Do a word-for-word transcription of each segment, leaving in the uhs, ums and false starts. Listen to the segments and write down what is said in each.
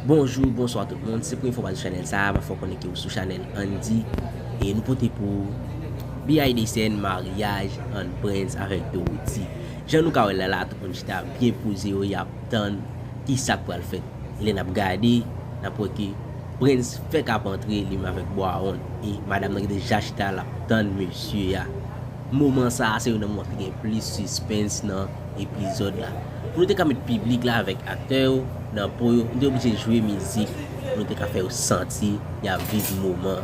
Bonjou, bonswa tout moun. Si se premye fwa w pase sou chanèl sa a, m ap fè w konnen ke w sou chanèl Andy. E nou pote pou ou behind the scene maryaj ant Brens avèk Dorothy. Jan nou ka wè l la, la, tout moun chita byen poze yo, y ap tann kisa k pral fèt. E lè n ap gade, n ap wè ke Brens fèk ap antre, li menm avèk Bwawon. E madanm nan ki deja chita, l ap tann mesye a. Moman sa a, se youn nan moman ki gen plis sispens nan epizòd la. Pou nou te ka met piblik la avèk aktè yo nan po yo, nou te oblije jwe mizik pou nou te ka fè yo santi y ap viv moman.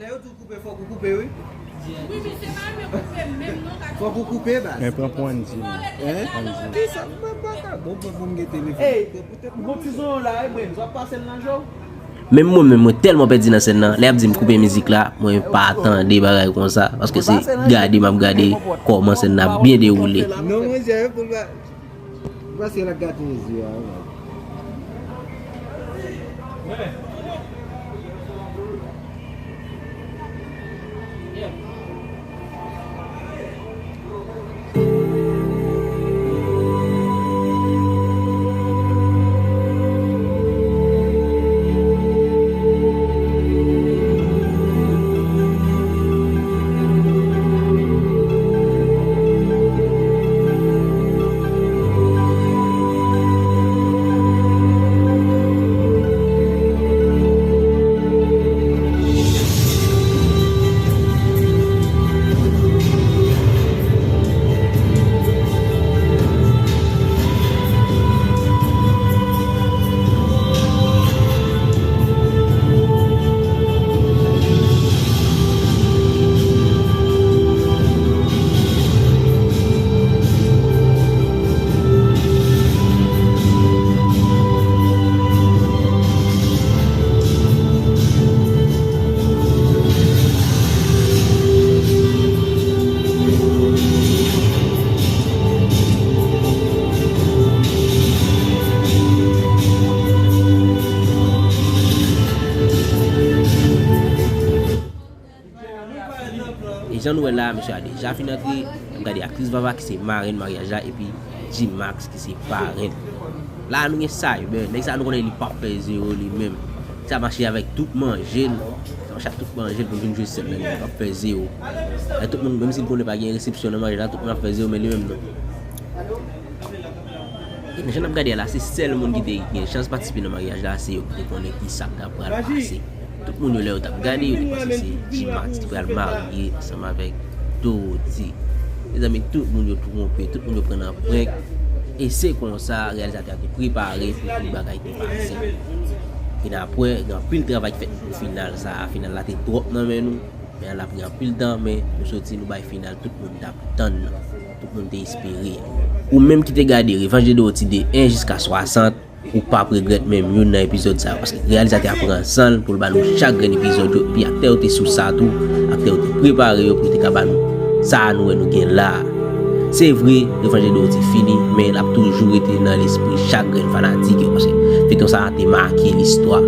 Lè yo di w koupe, fòk ou koupe, wi. Wi, men se pa menm koupe menm non, gade. Fòk ou koupe, baz. Men pran pou Andy, men. Hein? Andy. Kisa? Mwen pa ka bon pran pou m gen telefòn. Ey, gon ti zon la, e Brens, w ap pase l nan je w? Menm mwen menm, mwen tèlman pèdi nan sèn nan, lè y ap di m koupe mizik la, mwen pa tande bagay konsa, paske se gade m ap gade kòman sèn nan ap byen dewoule. Non, mwen, jè pou l pa. Paske l ap gate zye a, wi. E jan nou wè la, mesye a deja fin antre. N ap gade aktris Vava ki se marenn maryaj la, epi G-Max ki se parenn. La nou gen Cyber, nèg sa nou konnen li p ap fè zewo li menm. Sa mache avèk tout manje l. Sa mache ak tout manje l pou l vin jwe sèn nan, li p ap fè zewo. E tout moun, menm si l konnen pa gen resepsyon nan maryaj la, tout moun ap fè zewo, men li menm non. E nan jan n ap gade a la, se sèl moun ki te gen chans patisipe nan maryaj la, se yo ki te konnen kisa k t ap pral pase. Tout moun yo, lè yo t ap gade, yo te panse se G-Max ki pral marye ansanm avèk Dorothy. Mezanmi, tout moun yo twonpe, tout moun yo pran nan prank. E se konsa, reyalizatè a te prepare pou tout bagay te pase. Epi n ap wè, gen anpil travay ki fèt pou final sa a. Final la te twòp nan men nou. Men l ap pran anpil tan, men nou soti, nou bay final tout moun t ap tann nan. Tout moun te espere. Ou menm ki te gade Revanche de Dorothy de en jiska swasant, ou p ap regrèt menm youn nan epizòd sa yo, paske reyalizatè a pran san l pou l ba nou chak grenn epizòd yo, epi aktè yo te sou sa tou, aktè yo te prepare yo pou yo te ka ba nou sa a nou wè nou gen la a. Se vre, Revanche de Dorothy fini, men l ap toujou rete nan lespri chak grenn fanatik yo, paske feyton sa a te make listwa.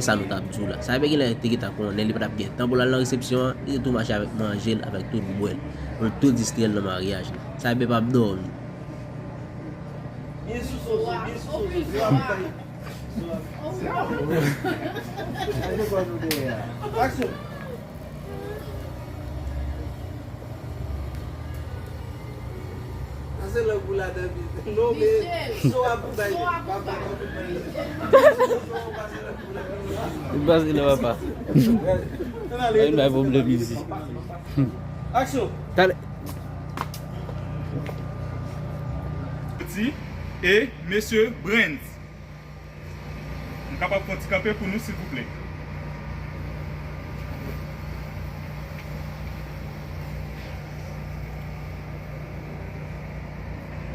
Sa nou t ap di w la. Sa vle di genlè te gentan konnen li pa t ap gen tan pou l al nan resepsyon an, li te tou mache avèk manje l, avèk tout bwè l, pou l tou distrè l nan maryaj la. Sa vle di p ap dòmi. Aksyon! Pase lòk pou ladan vit. Non, men so a pou bay. Li pase lè papa. Ay, bay pwoblèm isit. Aksyon. Talè. Ti e mesye Brens. M kapab fè yon ti kanpe pou nou, silvouplè?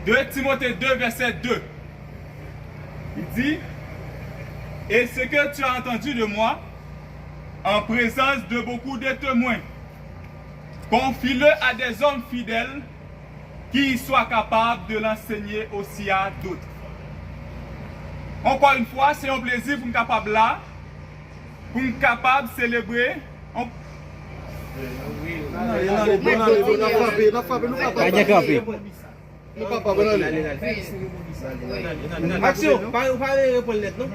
De Timote de, vèsè de. Li di, et ce que tu as entendu de moi, en présence de beaucoup de témoins, confie-le à des hommes fidèles qui soient capables de l'enseigner aussi à d'autres. Encore une fois, c'est un plaisir pour nous capables là, pour nous capables célébrer. On... Pa gen kanpe. Nou papa, bon, ale. Aksyon! Pa, pa reponn nèt, non?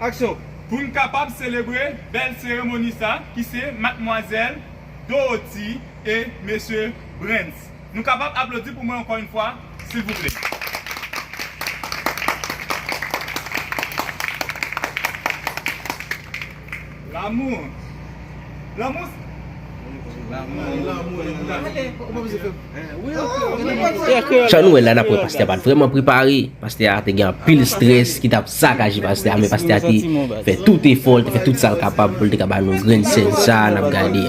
Aksyon! Pou n kapab selebre bèl seremoni sa, ki se madmwazèl Dorothy e mesye Brens. Nou kapab aplodi pou mwen ankò yon fwa, silvouplè. Lanmou. Lanmou. Jan nou wè la, n ap wè pastè pa t vrèman prepare. Pastè a te gen anpil strès ki t ap sakaje pastè a, men pastè a te fè tout efò l, te fè tout sa l kapab pou l te ka ba nou grenn sèn sa a n ap gade a.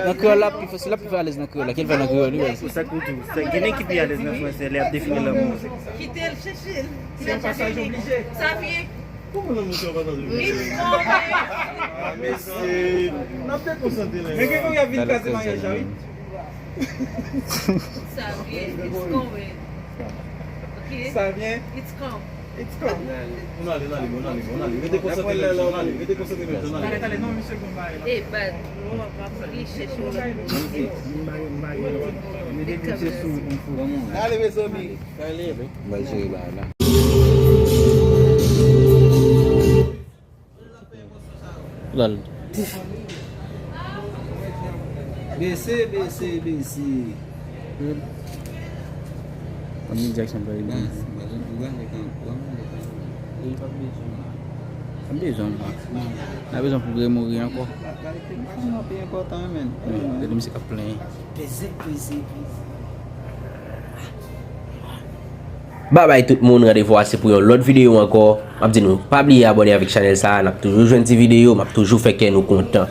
Nan kreyòl la, pi fasil, l ap pi alèz nan kreyòl la. Ki l fè nan kreyòl, wi. Se sa k pou di w. Sa, gen nèg ki pi alèz nan fransè, lè y ap defini lanmou. Kite l chèche l. Se yon pasaj oblije. Sa vye. Kòman lanmou se yon pasaj oblije? It's coming. Ah, mesye. N ap dekonsantre la. Men gen kote y ap vin kraze maryaj la, wi. Sa vye. It's coming. Ok? Sa vye. It's come. It's come. Nou ale, nou ale, nou ale, nou ale. Rete konsantre menm jan, nou ale. Rete konsantre menm jan, nou ale. Talè, talè, non, misye gon bagay la. Eh, bad. Mwen, m ap li chèche w. Mete misye sou yon fou. Ale, mezanmi. Talè. M al jere bagay la. Lòl. Bese, bese, bese. Ann di Jackson bay li. Ap bezwen mwen. N a bezwen pou Gremory ankò. Wi, gade misye k ap plenyen. Peze, peze, peze. Babay tout moun, randevou a se pou yon lòt videyo ankò. M ap di nou, pa bliye abòne avèk chanèl sa a, n ap toujou jwenn ti videyo, m ap toujou fè kè nou kontan.